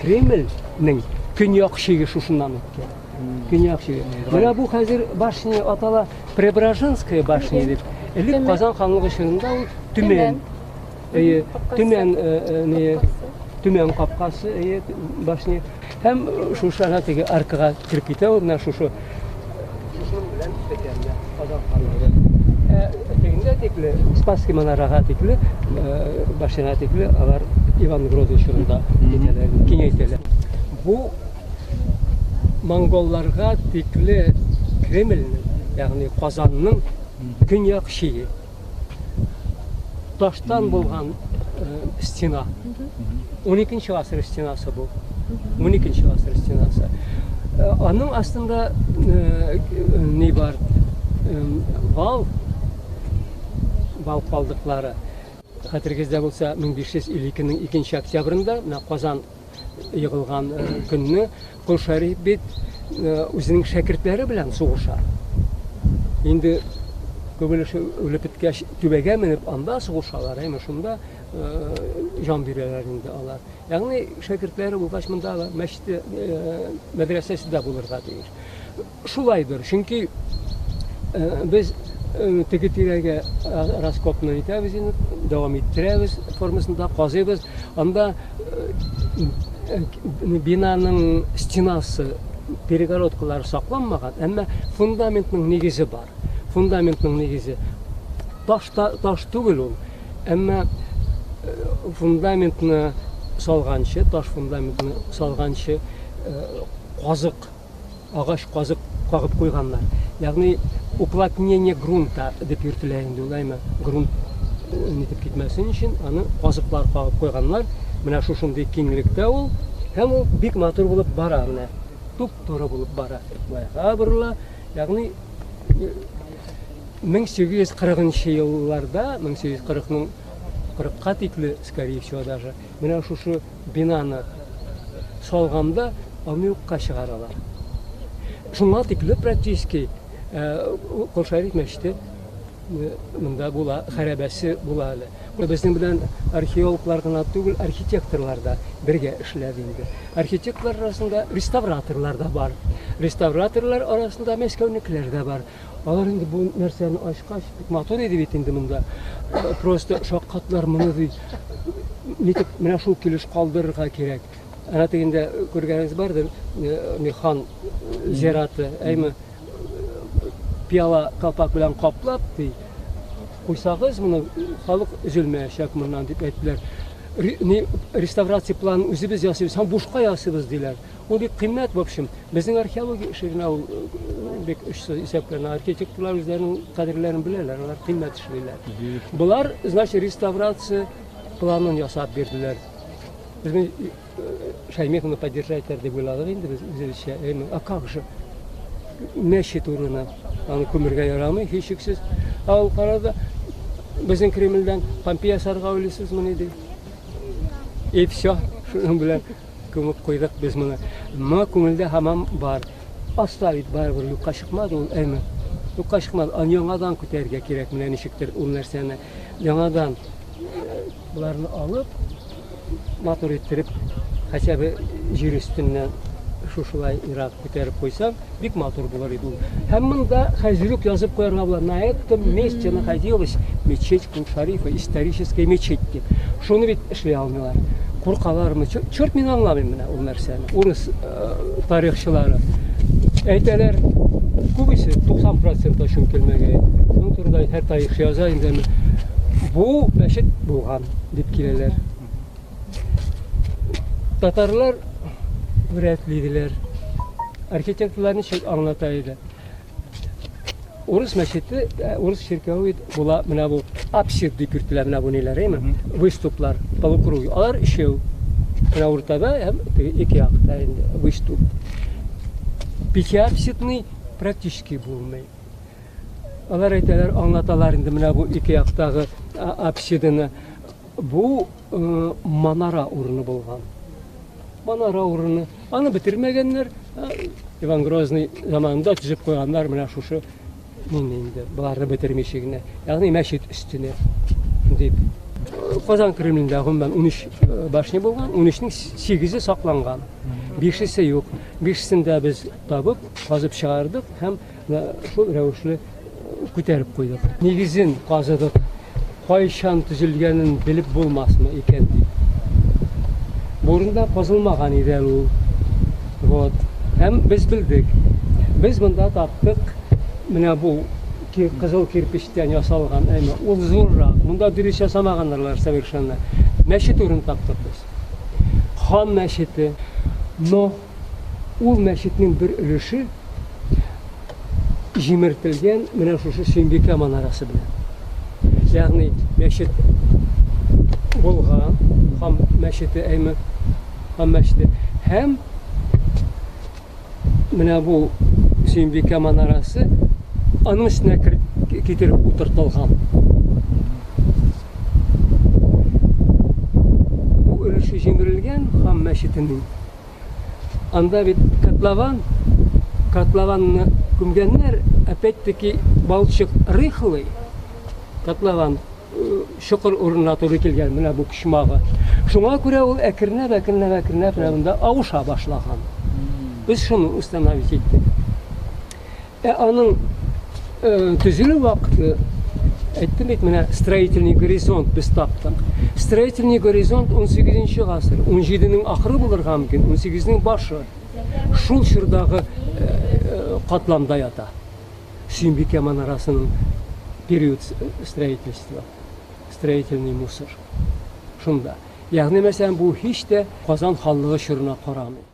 Кремльнең көньяк чиге шушыннан үткән. Көньяк чиге. Менә бу хәзер башня атала Преображенская башня дип. Элек Казан ханлыгы чорында ул Төмән. Әйе, Төмән не Төмән капкасы, әйе, башня. Һәм шушы ана теге аркага кереп китә ул, менә шушы шушының белән бетә менә Казан ханлыгы. Ә тегендә тикле, Спасский манарага тикле, башняга тикле алар Иван Грозный чорында китәләр, киңәйтәләр. Бу монголларга тикле Кремльнең, ягъни Казанның көньяк чиге. Таштан булган стена. 12 гасыр стенасы бу. 12 гасыр стенасы. Аның астында ни бар? Вал, вал калдыклары. Хәтерегездә булса, 1552-нең 2 октябрендә менә Казан егылган көнне Кол Шәриф бит үзенең шәкертләре белән сугыша. Инде күп өлеше үлеп беткәч, түбәгә менеп анда сугышалар, әйме шунда җан бирәләр инде алар. Ягъни шәкертләре булгач монда мәчете, мәдрәсәсе дә булырга тиеш. Шулайдыр, чөнки без теге тирәгә раскопны итәбез инде, дәвам иттерәбез формасында казыйбыз. Анда бинаның стенасы, перегородкалары сакланмаган, әмма фундаментның нигезе бар. Фундаментның нигезе таш та, таш түгел ул, әмма фундаментны салганчы, таш фундаментны салганчы казык агач казык кагып куйганнар. Ягъни уплотнение грунта дип йөртелә инде ул, әйме, грунт нитеп китмәсен өчен аны казыклар кагып куйганнар. Менә шушындый киңлектә ул, һәм ул бик матур булып бара менә. Туп-туры булып бара. Байга борыла. Ягъни 1840 елларда, 1840-ның 40-ка тикле, скорее всего, даже, менә шушы бинаны салганда аны юкка чыгаралар. Шуңа тикле практически Кол Шәриф мәчете монда була, хәрабәсе була әле. Безнең белән археологлар гына түгел, архитекторлар да бергә эшләде инде. Архитекторлар арасында реставраторлар да бар. Реставраторлар арасында мәскәүнекеләр дә бар. Алар инде бу нәрсәне ачкач, бик матур иде бит инде монда. Просто шаккатлар моны ди. Нитеп менә шул килеш калдырырга кирәк. Әнә тегендә күргәнегез бардыр, ни хан зираты, әйме пиала калпак белән каплап ди. Куйсагыз моны халык өзелмәячәк моннан дип әйттеләр. Ни реставрация планын үзебез ясыйбыз һәм бушка ясыйбыз диләр. Ул бик кыйммәт, в общем. Безнең археология эше генә ул бик очсыз исәпләнә. Архитекторлар үзләренең кадерләрен беләләр, алар кыйммәт эшлиләр. Болар, значит, реставрация планын ясап бирделәр. Безнең Шаймиевны поддержать итәр дип уйладык инде без үзебезчә. Әйме, а как же? Мәчет урыны. Аны күмергә ярамый, һичшиксез. Ә ул карады, безнең Кремльдән Помпей ясарга уйлыйсызмыни ди. И все, шуның белән күмеп куйдык без моны. Но күңелдә һаман бар. Аста бит барыбер юкка чыкмады ул, әйме. Юкка чыкмады. Аны яңадан күтәрергә кирәк менә ничектер ул нәрсәне. Яңадан боларны алып, матур иттереп, хотя бы җир өстеннән шушылай ерак күтәреп куйсаң, бик матур булыр иде ул. Һәм монда хәзер үк язып куярга була. На этом месте находилась мечеть Кул-Шарифа, историческая мечеть дип. Шуны бит эшли алмыйлар. Куркалармы? Черт, мин аңламыйм менә ул нәрсәне. Урыс тарихчылары әйтәләр, күбесе 90% шул килмәгәй. Шуның турында һәр тарихчы яза инде. Бу мәчет булган дип киләләр. Татарлар рәтлиделәр. Архитекторлар ничек аңлата иде? Урыс мәчете, урыс чиркәве бит була менә бу апсид дип йөртелә менә бу ниләр, әйме? Выступлар, полукруг. Алар өчәү. Менә уртада һәм теге ике якта инде выступ. Пятиапсидный практически булмый. Алар әйтәләр, аңлаталар инде менә бу ике яктагы апсиданы. Бу манара урыны булган. Манара урыны. Аны бетермәгәннәр. Иван Грозный заманында төзеп куйганнар менә шушы нинди инде, боларны бетермичә генә. Ягъни мәчет өстенә дип. Казан Кремлендә гомумән 13 башня булган, 13-нең 8-е сакланган. Бишесе юк. Бишесен дә без табып, казып чыгардык һәм шул рәвешле күтәреп куйдык. Нигезен казыдык. Кайчан төзелгәнен белеп булмасмы икән дип. Бу урында казылмаган иде әле ул. Вот. Һәм без белдек. Без монда таптык менә бу кызыл кирпечтән ясалган әйме. Ул зуррак. Монда дөрес ясамаганнар совершенно. Мәчет урын таптык без. Хан мәчете. Но ул мәчетнең бер өлеше җимертелгән менә шушы Сөембикә манарасы белән. Ягъни мәчет булган, хан мәчете, әйме, хан мәчете һәм менә бу Сөембикә манарасы аның өстенә китереп утыртылган. Бу өлеше җимерелгән хан мәчетенең. Анда бит котлован, котлованны күмгәннәр, опять-таки балчык рыхлый, котлован э, чокыр урынына туры килгән менә бу почмагы. Шуңа күрә ул әкренләп, әкренләп, әкренләп менә монда авыша башлаган. Без шуны установить иттек. Ә аның э, төзелү вакыты, әйттем бит, менә строительный горизонт без таптык. Строительный горизонт 18 гасыр, 17-нең ахыры булырга мөмкин, 18-нең башы. Шул чордагы э, э, катламда ята. Сөембикә манарасының период строительства, строительный мусор. Шунда. Ягъни, мәсәлән, бу һич тә Казан ханлыгы чорына карамый.